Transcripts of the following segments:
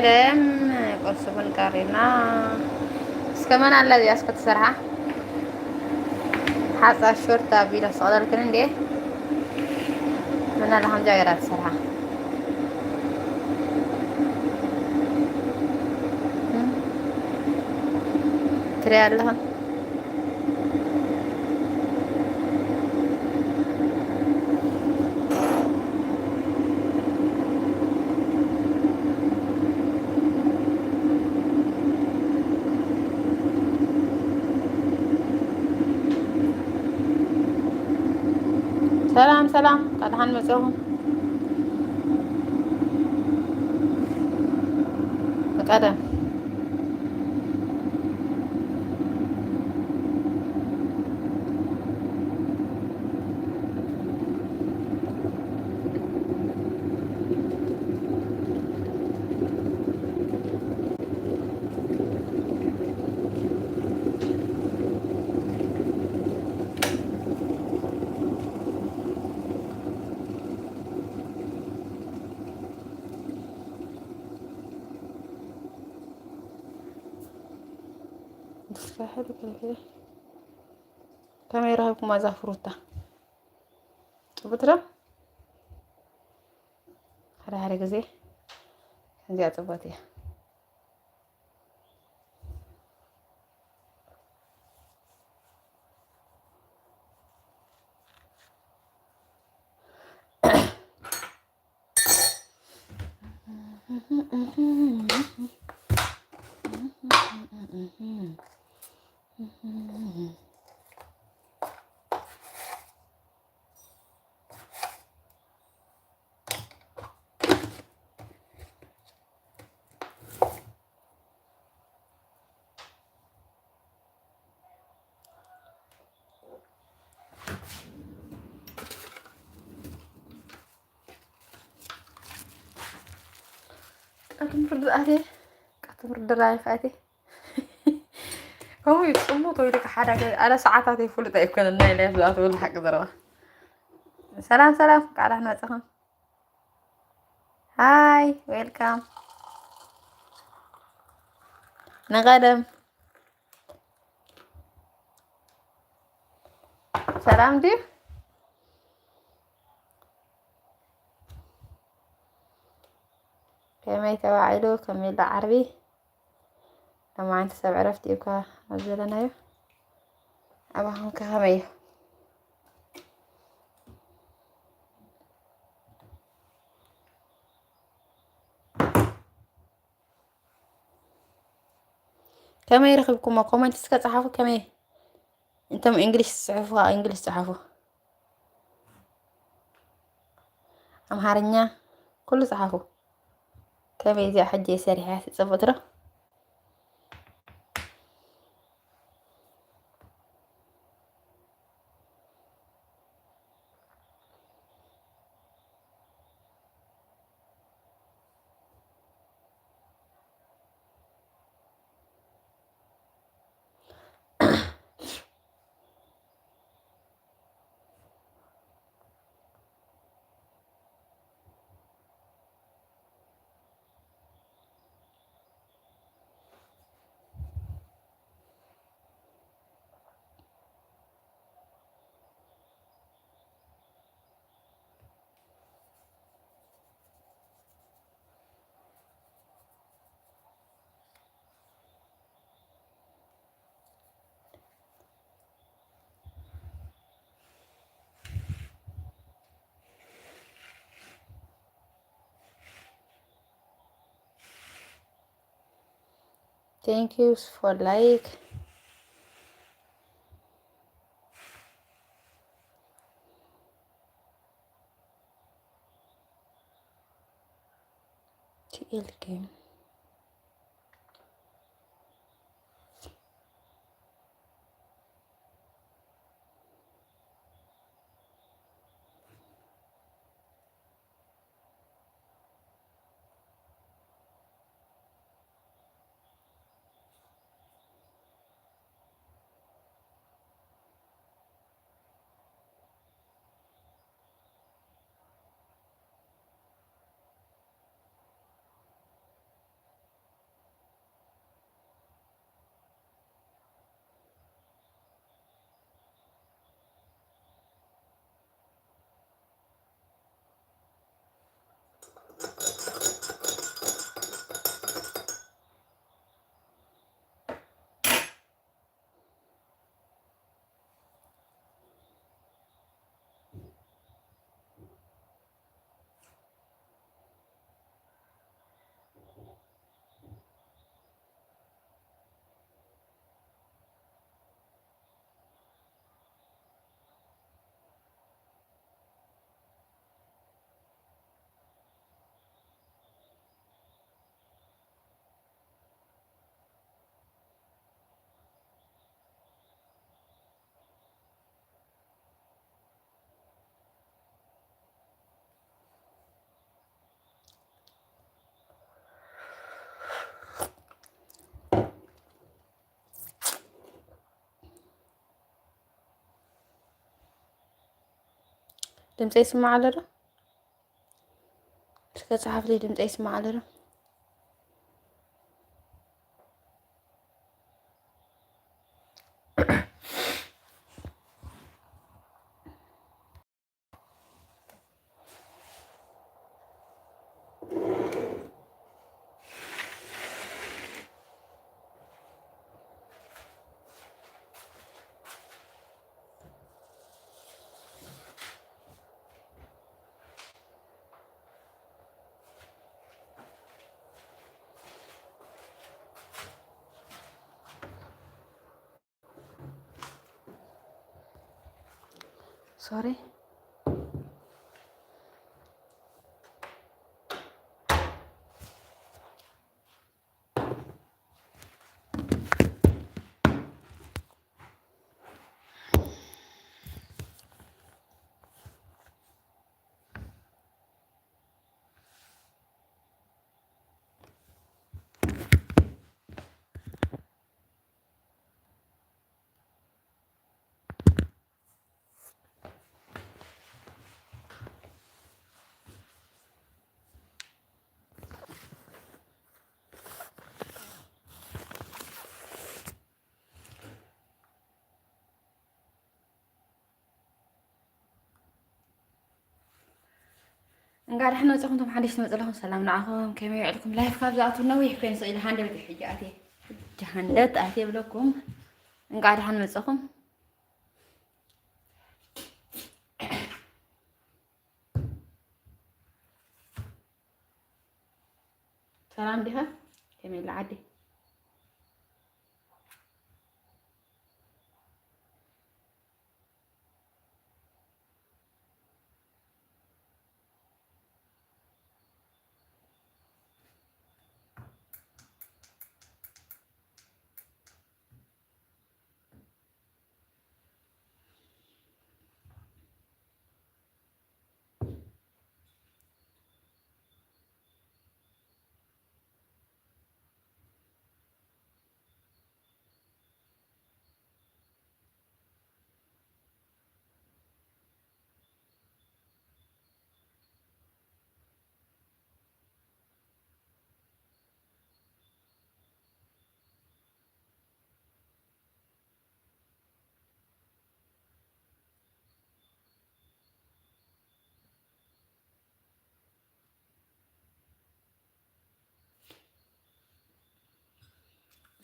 ደም ቁርሲ ቡን ቀሪብና። እስከ መን ኣላ እዚኣ እስከ ትሰርሓ? ሓፃ ሾርታ ቢላ ስቕለልክን እንዴ? መን ኣላ ከምዚኣ ገይራ ትሰርሓ? ትሪኣ ኣለኽን? ሰላም ሰላም፣ እንኳዕ ደሓን መጻኹም። ብቀደም ከመይ ረኺብኩማ እዛ ፍሩታ? ጽቡቅ ዶ? ሓደ ሓደ ግዜ ከምዚኣ ጽቡቅ እያ። ቀትምር ድኣቴ፣ ቀትምር ድራይ ፋቴ። ከምኡ እዩ፣ ጽሙት ወይ ደቂ ሓደ ኣለ ሰዓታት ይፍልጥ ኣይኮነን፣ ናይ ላይፍ ዝኣትወሉ ሓቂ ዘረባ። ሰላም ሰላም፣ ቃላት መጽኹም። ሃይ፣ ዌልካም። ንቐደም። ሰላም ድዩ? ከመይ ተባዒሉ? ከመይ ኣሎ ዓርቢ? ሎማዓንቲ ሰብ ዕረፍቲ እዩ እኳ ኣብ ዘለናዮ። ኣባኹም ከ ከመይ እዩ? ከመይ ረኺብኩሞ? ኮመንት እስከ ጸሓፉ። ከመይ እንቶም እንግሊሽ ትጽሕፉ ከኣ እንግሊሽ ጸሓፉ። ኣምሓርኛ ኩሉ ጸሓፉ። ከመይ እዚኣ ሕጂ ሰሪሐ ትጽብቕ ትሮ? Thank you for like. T L game. ድምፀይ ይስማዕ ኣሎ ዶ? እስከ ጸሓፍለይ፣ ድምፀይ ይስማዕ ኣሎ ዶ? ሶሪ። እንኳዕ ደሓን መጻኹም፣ እቶም ሓደሽቲ መጻኹም ሰላም ንዓኹም። ከመይ ውዕልኩም? ላይፍ ካብ ዝኣቱ ነዊሕ ኮይኑ ስኢለ፣ ሃንደበት እዩ ሕጂ ኣትየ፣ ሕጂ ሃንደበት ኣትየ ብለኩም። እንኳዕ ደሓን መጻኹም። ሰላም ዲኻ? ከመይ ኣላ ዓዲ?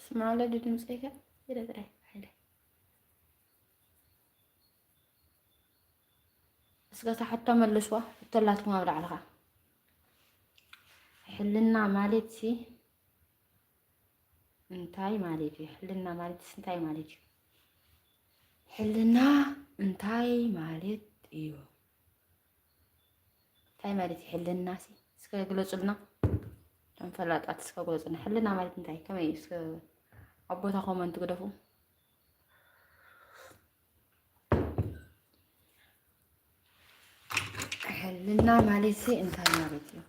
ስማዕ ወለዲ ድምፀይ ከ ይረ ጥራይ ሓይለ። እስከ እታ ሕቶ መልስዋ፣ ሕቶ ኣላትኩም ኣብ ላዕሊ ኸዓ። ሕልና ማለት ሲ እንታይ ማለት እዩ? ሕልና ማለት ሲ እንታይ ማለት እዩ? ሕልና እንታይ ማለት እዩ? እንታይ ማለት እዩ ሕልና ሲ? እስከ ግለጹልና። እቶም ፈላጣት እስከ ግለጹልና። ሕልና ማለት እንታይ? ከመይ እዩ? እስከ ኣብ ቦታ ኮመንት ግደፉ። ሕልና ማለት ሲ እንታይ ማለት እዩ?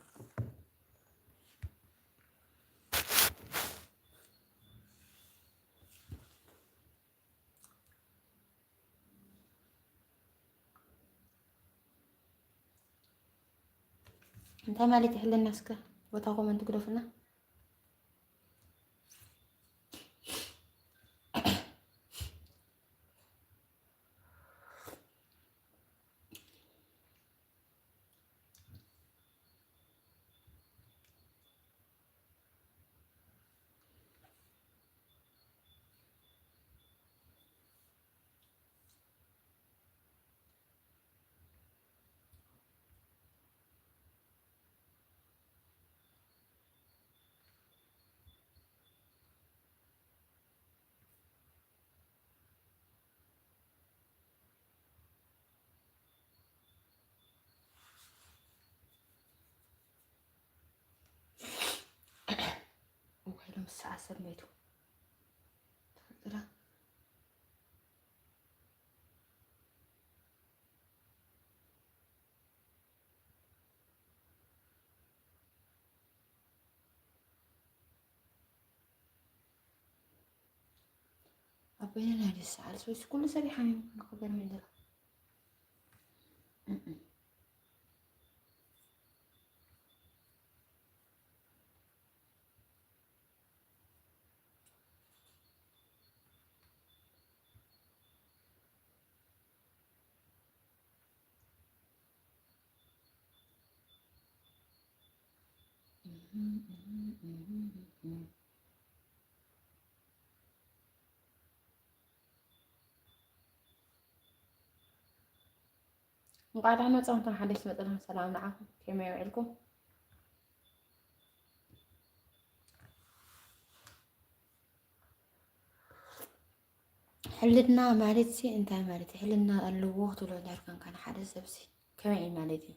እንታይ ማለት እዩ ሕልና? እስከ ቦታ ኮመንት ግደፉና። እዋይ፣ ሎም ሰዓት ሰብ ሞይቱ። ትፈልጥና? ኣበይና ናይ ደስ ሰዓል ሰዎች ኩሉ ሰብ ይሓሚሙ ንክገርም እንጀራ። እም። እንቋዕ ደሓን መጻኹም እቶም ሓደሽቲ መጻኹም፣ ሰላም ንዓኹም። ከመይ ውዒልኩም? ሕልና ማለት ሲ እንታይ ማለት እዩ? ሕልና ኣለዎ ክትብሎ ዳርካን ካን ሓደ ሰብ ሲ ከመይ እዩ ማለት እዩ?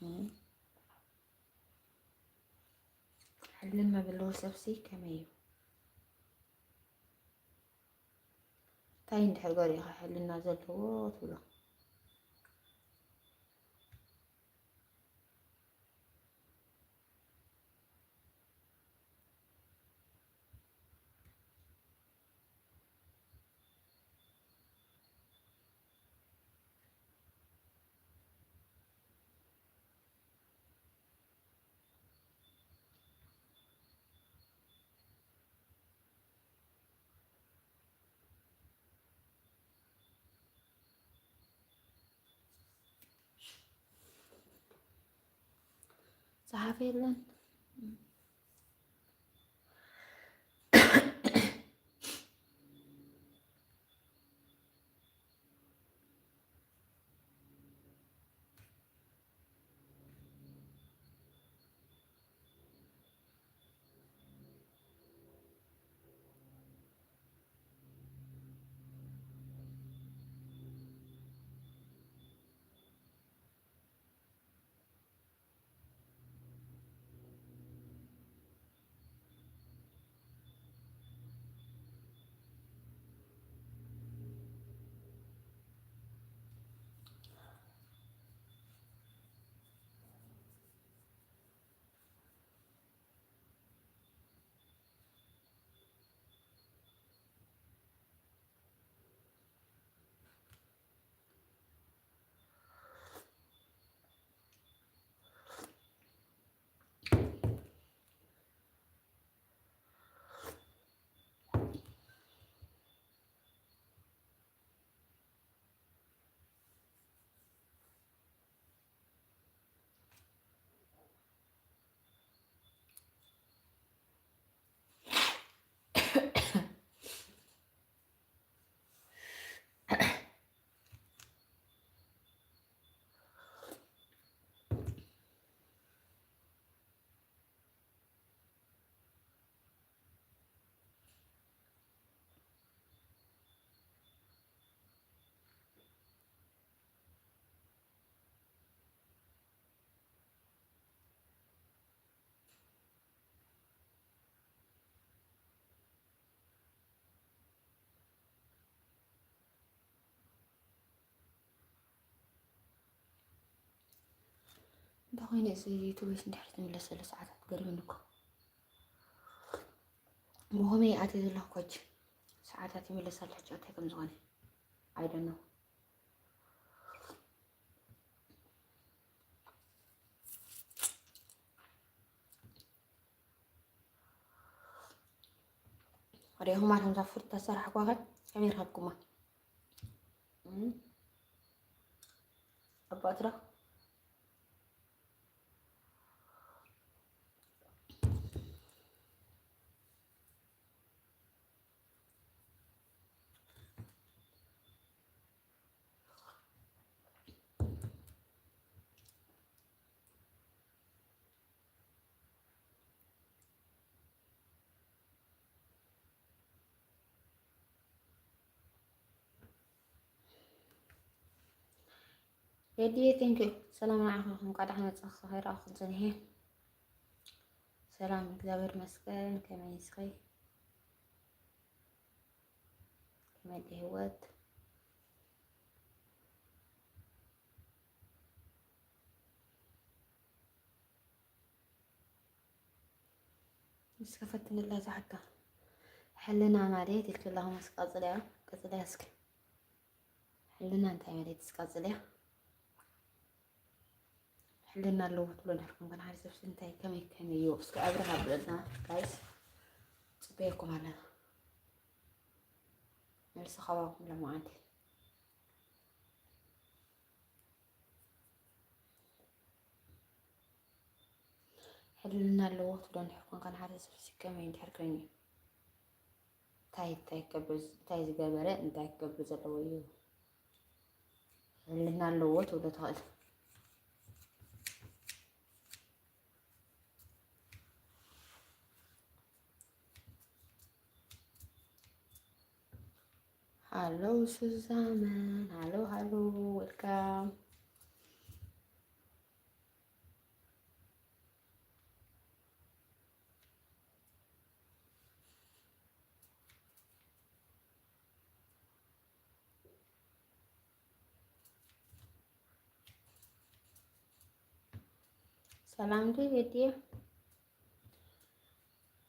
እም? ሕልና ዘለዎ ሰብ ሲ ከመይ እዩ? እንታይ እንድሕር ገሪእኻ ሕልና ዘለዎ ትብሎ? ጸሓፊ የለን። እንተኾይነ እዚ ዩቱበይ እንድሕር ትምለሰሉ ሰዓታት ገሪሙኒ እኮ። ብኸመይ ኣትየ ዘለኹ ኮጅ ሰዓታት ይምለሳሉ ሕጂ እንታይ ከም ዝኾነ። I don't know። ወዲኹማ ከምዛ ፍሩት ተሰራሕኳኸ ከመይ ረኸብኩማ? እም? ኣባትራ ሬድዬ፣ thank you። ሰላም ንዓኹም፣ እንኳዕ ደሓን መጻኹ፣ ከይረኣኹ ጽኒሐ። ሰላም፣ እግዚኣብሔር ይመስገን። ከመይ እስኺ? ከመይ ድዩ ህይወት? እስከ ፈትንላ እዛ ሕቶ። ሕልና ማለት ኢልኪ ኣለኹ፣ እስኪ ቀጽልያ፣ ቀጽልያ እስኪ። ሕልና እንታይ ማለት እስኪ ቀጽልያ? ሕልና ኣለዎ ትብሎ እንድሕር ኮንኩም ሓደ ሰብ እንታይ ከመይ ከመይ እዩ? እስኪ ኣብርሃ ብለና ጋይስ። ጽበየኩም ኣለና። መልሲ ከባኩም ለማዓንቲ። ሕልና ኣለዎ ትብሎ እንድሕር ኮንካ፣ ንሓደ ሰብ ሲ ከመይ እንድሕር ኮይኑ እዩ? እንታይ፣ እንታይ ክገብር፣ እንታይ ዝገበረ፣ እንታይ ክገብር ዘለዎ እዩ? ሕልና ኣለዎ ትብሎ ትኽእል። ሃሎ ሱዛመን፣ ሃሎ፣ ሃሎ፣ ዌልካም። ሰላም ዲ ቤትየ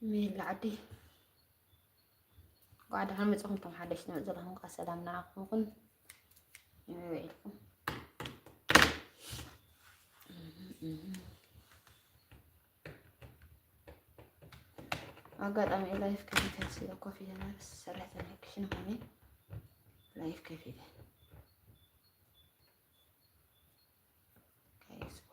ሜላ ዓዲ። እንኳዕ ደሓን መጻኹም እቶም ሓደሽቲ ትመጹ ዘለኹም፣ እንኳዕ ሰላም ንዓኹም ይኹን። ይበልኩም። ኣጋጣሚ ላይፍ ከፊተ ስለ ኮፍ ኢለ ማለት ሰራሕተኛ ክሽነ ኾነ ላይፍ ከፊተ። ከይስዋ።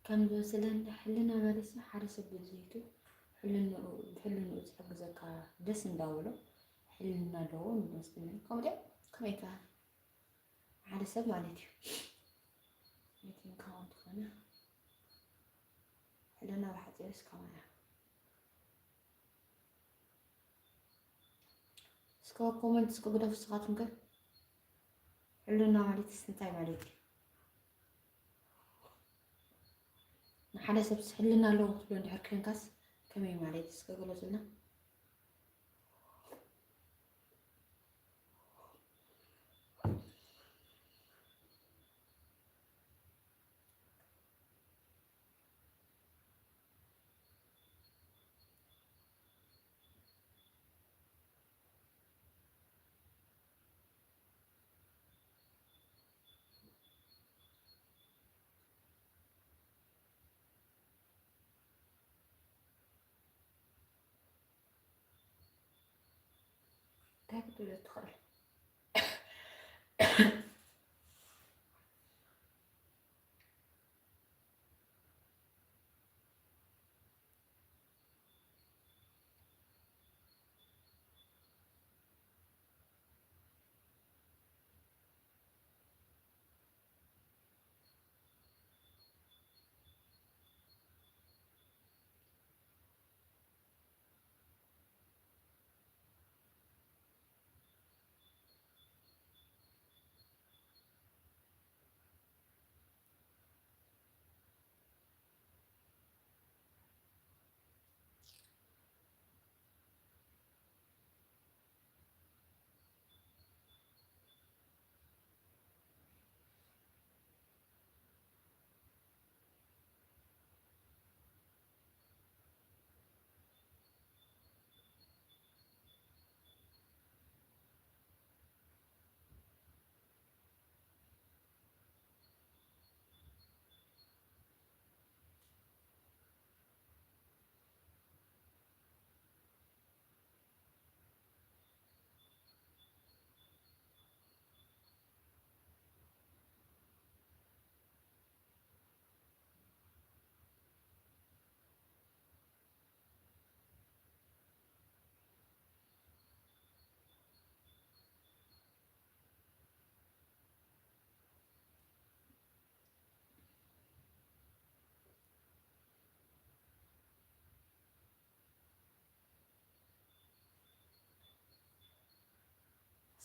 ከም ዝመስለኒ ሕልና ማለት ሰብ፣ ሓደ ሰብ ብድሌቱ ሕልንኡ፣ ብሕልንኡ ዝሕግዘካ ደስ እንዳበሎ ሕልና ኣለዎ ንመስለኒ። ከምኡ ድያ? ከመይ ትበሃል? ሓደ ሰብ ማለት እዩ። የትንካውን ትኾነ ሕልና ብሓፂሩ እስከማያ። እስከ ኮመንት እስከ ግደፉ ንስኻትኩም ከ። ሕልና ማለት እንታይ ማለት እዩ? ንሓደ ሰብስ ሕልና ኣለዎ ክትብሎ እንድሕር ኮይንካስ ከመይ ማለት እዩ? እስከ ግለጹልና። እንታይ ክትብል ትኽእል?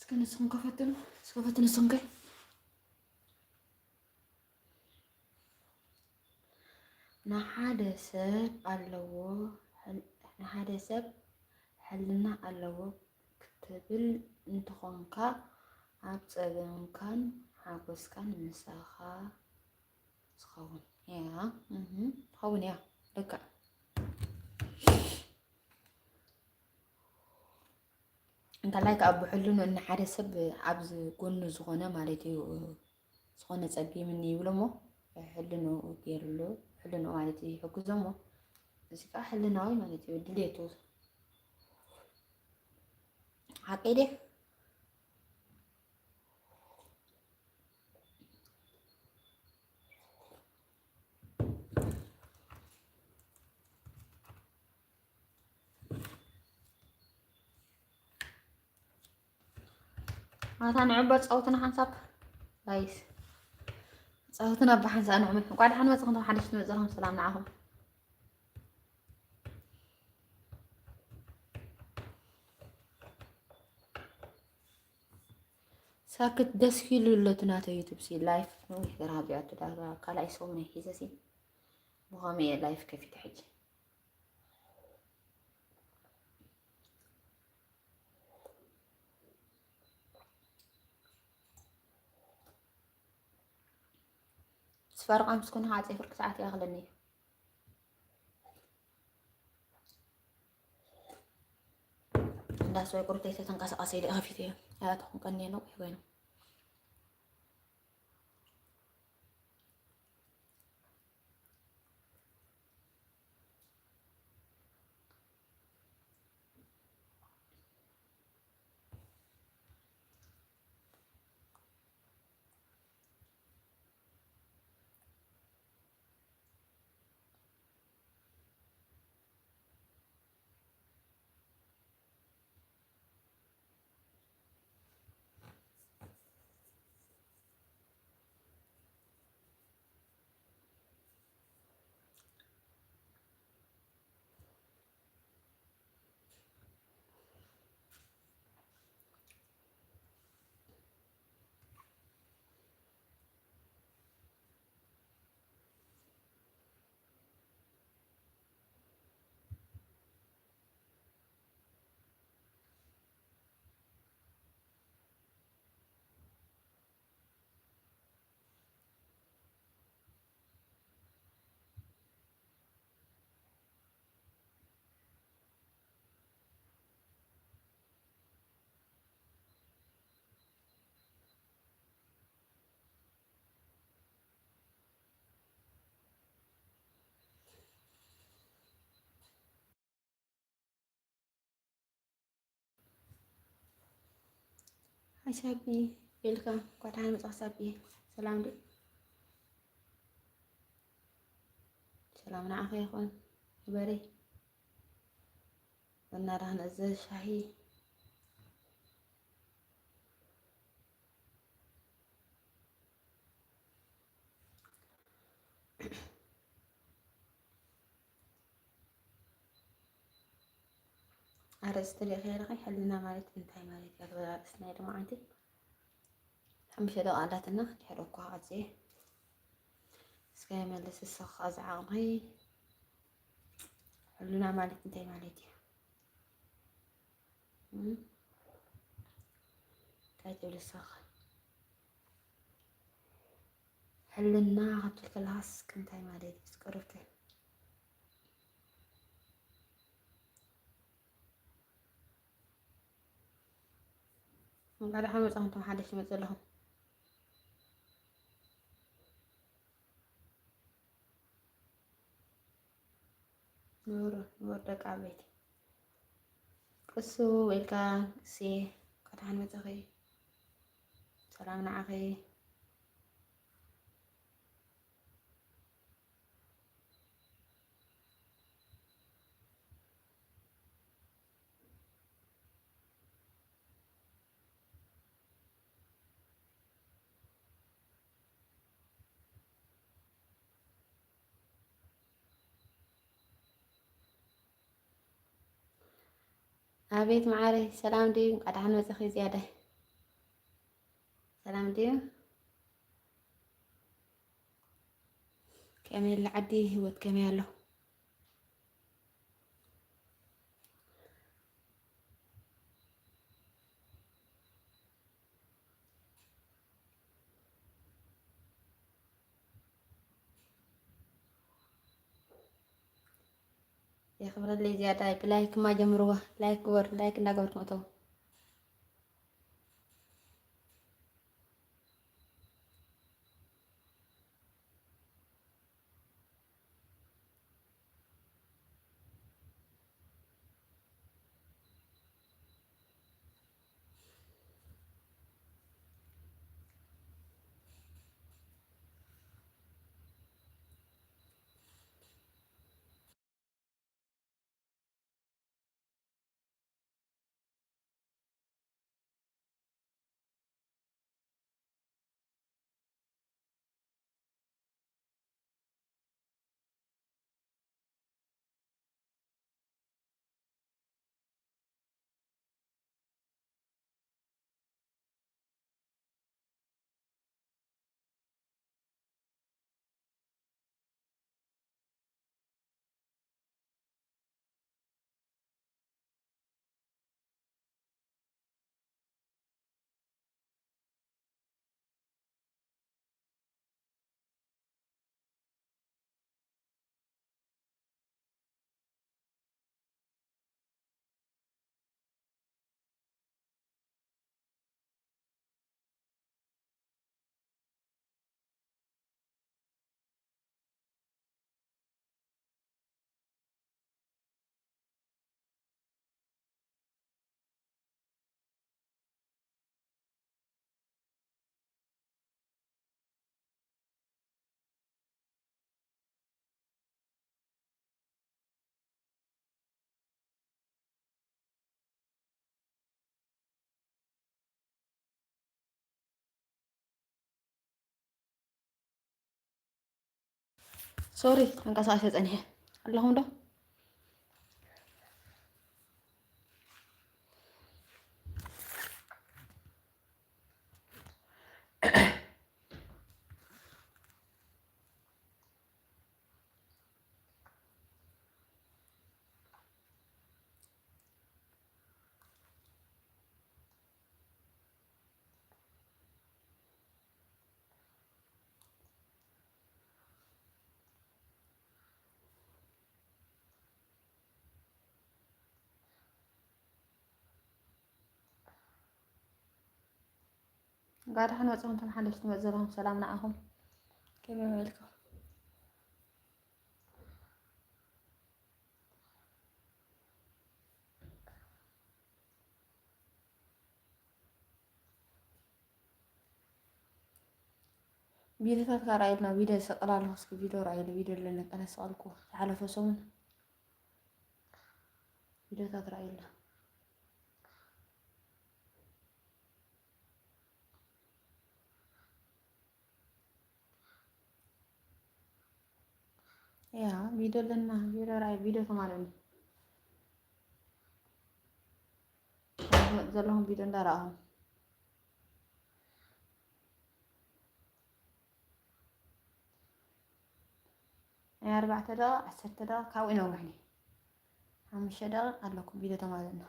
እስኪ ንስኹም ከፈትኑ፣ እስኪ ከፈትኑ ንስኹም ከ። ንሓደ ሰብ ኣለዎ፣ ሕል-፣ ንሓደ ሰብ ሕልና ኣለዎ ክትብል እንተኾንካ፣ ኣብ ጸገምካን ሓጎስካን ምሳኻ ዝኸውን። ያ፣ እህ፣ ዝኸውን እያ። ልክዕ። እንተላይ ከኣ ብሕልኑ ንሓደ ሰብ ኣብ ዝ-፣ ጎኑ ዝኾነ ማለት እዩ፣ ዝኾነ ጸጊምኒ ይብሎ እሞ፣ ሕልኑ ገይርሉ፣ ሕልኑ ማለት እዩ ይሕግዞ እሞ፣ እዚ ከኣ ሕልናዊ ማለት እዩ፣ ድሌቱ። ሓቀይ ድየ? ኣታ ንዕቦ ጻውትና ሓንሳብ ጋይስ። ጻውትና ብሓንሳብ ንዕመት። እንኳዕ ደሓን መጻኹም፣ ሓደሽቲ መጻኹም፣ ሰላም ንዓኹም። ሳክት ደስ ኢሉ ኣሎ እቲ ናተይ ዩቱብ ሲ ላይፍ ነዊሕ ገራ ቢያቱ ዳጋ ካልኣይ ሰሙን ሒዘ ሲ ብኸመይ እየ ላይፍ ከፊተ ሕጂ። ስፈርቃ ምስ ኮነ ዓፀይ ፍርቂ ሰዓት ይኣኽለኒ እዩ። እንዳስ ወይ ቁርተይ ተተንቀሳቀሰ ኢለ ከፊተ እየ። ኣያተኹም ቀንየ ነዊሕ ኮይኑ። ሃይ ሳቢ፣ ዌልካም። እንኳዕ ደሓን መጻእካ ሳቢ። ሰላም ዶ? ሰላም ንዓኺ ይኹን። ንበሪ። ቡና ዳህን እዚ ሻሂ። ኣርእስቲ ሪኢኺ ኣለኺ፣ ሕልና ማለት እንታይ ማለት እዩ? ኣርእስቲ ናይ ሎማዓንቲ ሓሙሽተ ደቂቃ ኣላትና፣ ድሕሪ እኳ ቀጽየ እስከ መልስ፣ ንስኺ ዝዓቕምኺ። ሕልና ማለት እንታይ ማለት እዩ? እም? እንታይ ትብል ንስኺ? ሕልና ክትብል ከለኻስ እንታይ ማለት እዩ? እስከ ረብከ እንኳዕ ደሓን መጻኹም፣ እቶም ሓደሽ ትመጹ ዘለኹም። ኑር፣ ኑር ደቂ ዓበይቲ። ቅሱ፣ ዌልካም፣ ቅሴ፣ እንኳዕ ደሓን መጻኺ። ሰላም ንዓኺ። ኣቤት መዓረይ፣ ሰላም ድዩ? እንኳዕ ደሓን መጻኺ ዝያዳይ። ሰላም ድዩ? ከመይ ኣላ ዓዲ? ህይወት ከመይ ኣሎ? የኽብረለይ ዝያዳይ። ብላይክ ማ ጀምርዋ። ላይክ ግበር፣ ላይክ እንዳገበርኩም እተው። ሶሪ፣ ተንቀሳቒሰ ጸኒሐ ኣለኹም ዶ? እንኳዕ ደሓን መጻኹም እቶም ሓደሽቲ መጽ ዘለኹም፣ ሰላም ንዓኹም። ከመይ ውዒልኩም? ቪዲዮታት ከኣ ርኣዩልና፣ ቪዲዮ ዝሰቅል ኣለኹ፣ እስኪ ቪዲዮ ርኣዩሉ፣ ቪዲዮ ኣለኒ፣ ቀነ ዝሰቀልኩ ዝሓለፈ ሰሙን ቪዲዮታት ርኣዩልና። ያ ቪዲዮ ኣለና፣ ቪዲዮ ርኣዩ፣ ቪዲዮ ተማልኡኒ። ዘለኹም ቪዲዮ እንዳረኣኹም። ናይ ኣርባዕተ ደቂቕ፣ ዓሰርተ ደቂቕ ካብኡ ይነውሕ። ሓሙሽተ ደቂቕ ኣለኩም ቪድዮ ተማልእና።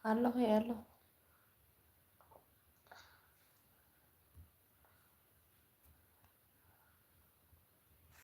ኣለኹ፣ ኣለኹ።